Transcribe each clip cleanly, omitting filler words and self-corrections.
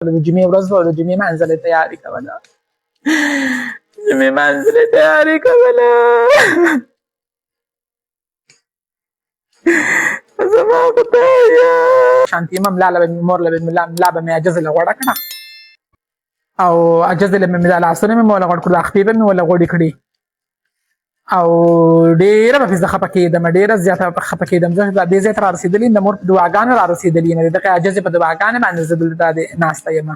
د جمعې ورځ وه، د جمعې لمانځه له تیاري کوله، جمعې لمانځه له تیاري کوله. زما خدایه، شانتي ملا له مې مور له مې ملا به مې عاجزه له غوړه کړه، او عاجزه له مې لاسونه مې وله غوړ کړو، خپې به مې وله غوړې کړې، او ډېره به پې زه خفه کېدم، ډېره زیاته به خفه کېدم. زه دې ځای ته را رسېدلې یم، د مور په دعاګانو را رسېدلې یم، د دغې عاجزې په دعاګانو باندې زه دلته ناسته یم.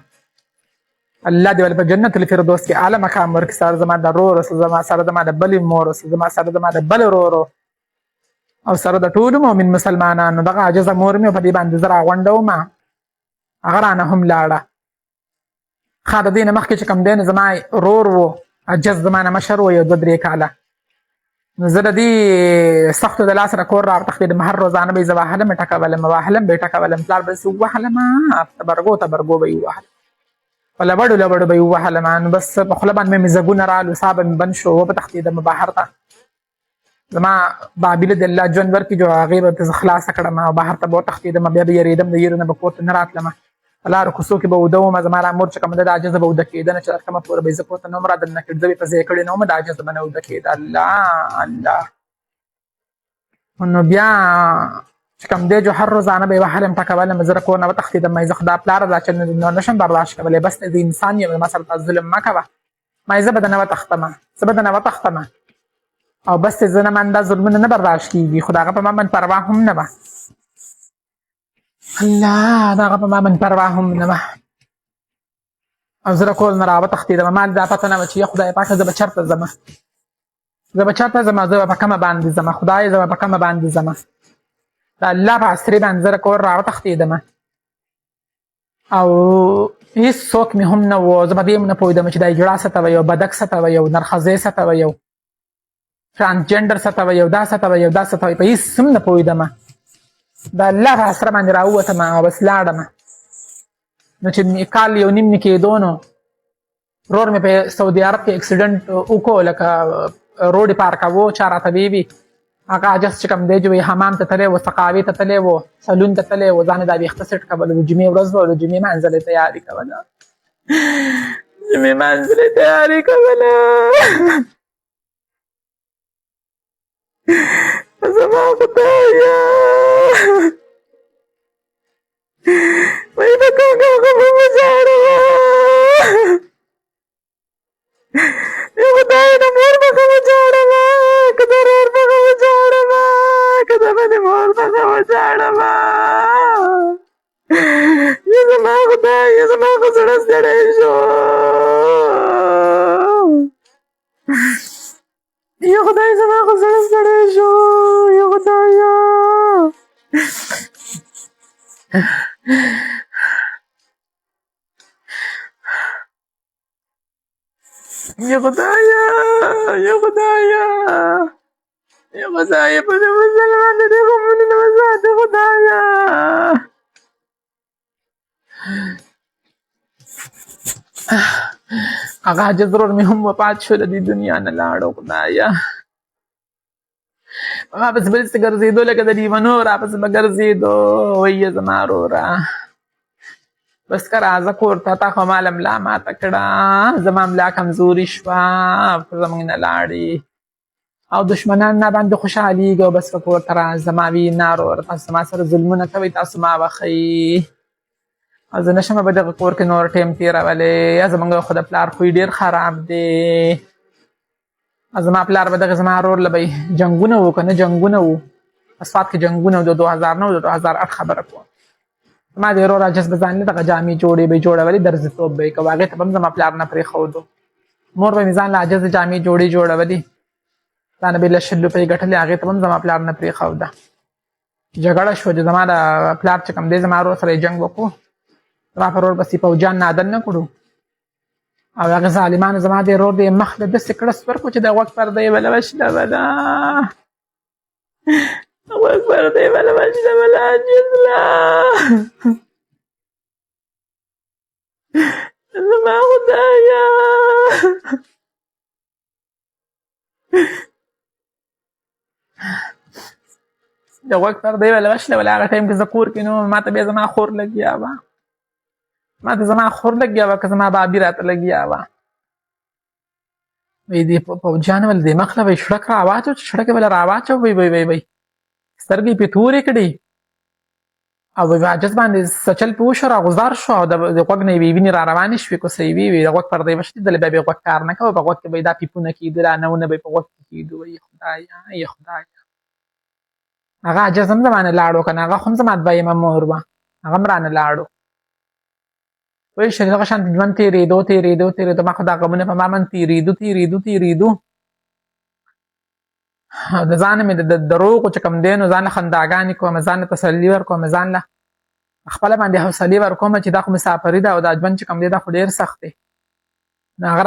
الله دې ولې په جنت الفردوس کې اعلی مقام ورکړي. سره زما د ورور، زما سره زما د بلې مور، زما سره زما د بل ورور، او سره د ټولو مؤمن مسلمانانو. دغه عاجزه مور مې په دې باندې زه راغونډه وم، هغه رانه هم لاړه. ښه، د دې نه مخکې چې کوم دی نو زما ورور و، عاجز زما نه مشر و، یو دوه درې کاله. نو زه د دې سختو د لاس نه کور راوتښتېدم. هر روزانه به یې زه وهلم، ټکولم، وهلم به یې ټکولم. پلار به یې ووهلم، تبرګو تبرګو به یې ووهلم، په لبړو لبړو به یې ووهلم. نو بس په خوله باندې مې ځګونه رالو، ساه به مې بند شو، وبه تښتېدم بهر ته. زما بابي له د الله ژوند ورکړي، جو هغې به زه خلاصه کړم او بهر ته به وتښتېدم. بیا به یېرېدم، د یېرو نه به کور ته نه راتلم، په لارو کوڅو کې به وده وم. زما را مور چې کومه ده د عاجزه به وده کېده نه، چې تر کومه پورې به یې زه کور ته نه وم را دننه کړې، زه به یې په ځای کړې نه وم، د عاجزه به نه وده کېده. الله الله. نو بیا چې کوم دی جو هر روزانه به یې وهلم ټکولم، زه د کور نه وتښتېدم. ما یې زه خو دا پلاره دا چې نور نه شم برداشت کولی، بس زه انسان یم، زما سره تا ظلم مه کوه. ما یې زه به درنه وتښتم، زه به درنه وتښتم، او بس زه نه من دا ظلمونه نه برداشت کېږي. خو د هغه په ما باندې پروا هم نه وه. الله، د هغه په ما باندې پروا هم نه وه. او زه د کور نه راوتښتېدم. ما دا پته نه وه چې یا خدای پاکه زه به چېرته ځم، زه به چېرته ځم، زه به په کومه باندې ځم، خدای زه به په کومه باندې ځم. د الله په عصري باندې زه د کور راوتښتېدم، او هېڅ څوک مې هم نه و. زه په دې هم نه پوهېدم چې دا اجړا څه ته وایي، او بدک څه ته وایي، او نرښځی څه ته وایي، او ترانسجنډر څه ته وایي، او دا څه ته وایي، او دا څه ته وایي، په هېڅ هم نه پوهېدم. د الله په اسره باندې راووتم او بس لاړم. نو چې کال یو نیم مې کېدو، نو ورور مې په سعودي عرب کې اکسیډنټ وکړو، لکه روډ یې پارک کاوه، چا راته ویې وي هغه عاجز چې کوم دی چې حمام ته تللی و، سقاوې ته تللی و، سلون ته تللی و، ځان یې دا ویښته سیټ کول. د جمعې ورځ وه، د جمعې لمانځه له تیاري کوله، جمعې لمانځه له تیاري کوله. زما خدایه، وایي په کوم کوم خبرو وژاړم. یا خدای، د مور مخه وژاړم، که د ورور مخه وژاړم، که د بلې مور مخه وژاړم. یا زما خدای، یا زما خو زړه ستړی شو. یا خدای، زما خو زړه ستړی شو. یا خدایه، یا خدایه، یا خدایه، یا خدایه، په دې مسلمان دې غمونو نه وساتې خدایه. هغه عاجز ورور مې هم وفات شو، له دې دنیا نه لاړو. خدایه، ما پسې بل څه ګرځېدو، لکه د لیونو را پسې به ګرځېدو. وایي زما وروره، بس که راځه کور ته، تا خو ما له ملا ماته کړه، زما ملا کمزوري شوه، زموږ نه لاړې، او دښمنان نه باندې خوشحالېږي. او بس که کور ته راځه. ما وی نه وروره، تاسو ما سره ظلمونه کوئ، تاسو ما وښئ، او زه نه شم په دغه کور کې نور ټایم تېرولی. یا زموږ خو د پلار خوی ډېر خراب دی. او زما پلار به دغه زما ورور له به یې جنګونه وو که نه جنګونه وو، په سوات کې جنګونه وو، د 2009 د 2008 خبره کوم. زما د ورور عاجز به ځان له دغه جامې جوړې به یې جوړولې، درزیتوب به یې کوه، هغې ته به هم زما پلار نه پرېښودو. مور به مې ځان له عاجزه جامې جوړې جوړولې، ځانه به یې له 20 روپۍ ګټلې، هغې ته به هم زما پلار نه پرېښوده. جګړه شوه چې زما د پلار چې کوم دی زما ورور سره یې جنګ وکړو، زما پر ورور پسې پوجان نادن نه کړو، او هغه ظالمانو زما د ورور د مخ له داسې کړس ورکړو چې د غوږ پرده یې وله وشلوله، غوږ پرده یې وله وشلوله. عاجز له زما خدایه، د غوږ پرده یې وله وشلوله. هغه ټایم کې زه کور کې نه وم، ما ته بیا زما خور لګیا وه. ما ته زما خور لګیا وه که زما بابي راته لګیا وه. وی دې پوجانو ول دې مخ له وی شړک راواچو، چې شړک یې وله راواچو، وی وی وی وی سترګې پې تورې کړې او وی عاجز باندې سچل پې وشو، راغوځار شو او د غوږ نه یې وینې را روانې شوې، کوسه یې وی د غوږ پردې وشلېدله، بیا به یې غوږ کار نه کوه، په غوږ کې به یې دا پیپونه کېدل، دا نونه به یې په غوږ کې کېدو. وی خدایه ای خدایه، هغه عاجز هم زما نه لاړو که نه، هغه خو هم زما دویمه مور وه، هغه هم رانه لاړو. وی شي دغه شان ژوند تېرېدو تېرېدو تېرېدو، ما خو دا غمونه په ما باندې تېرېدو تېرېدو تېرېدو. د ځانه مې د دروغو چې کوم دی نو ځان له خنداګانې کوم، ځان له تسلي ورکوم، ځان له خپله باندې حوصلې ورکوم چې دا خو مسافري ده او دا ژوند چې کوم دی دا خو ډېر سخت دی. نو هغه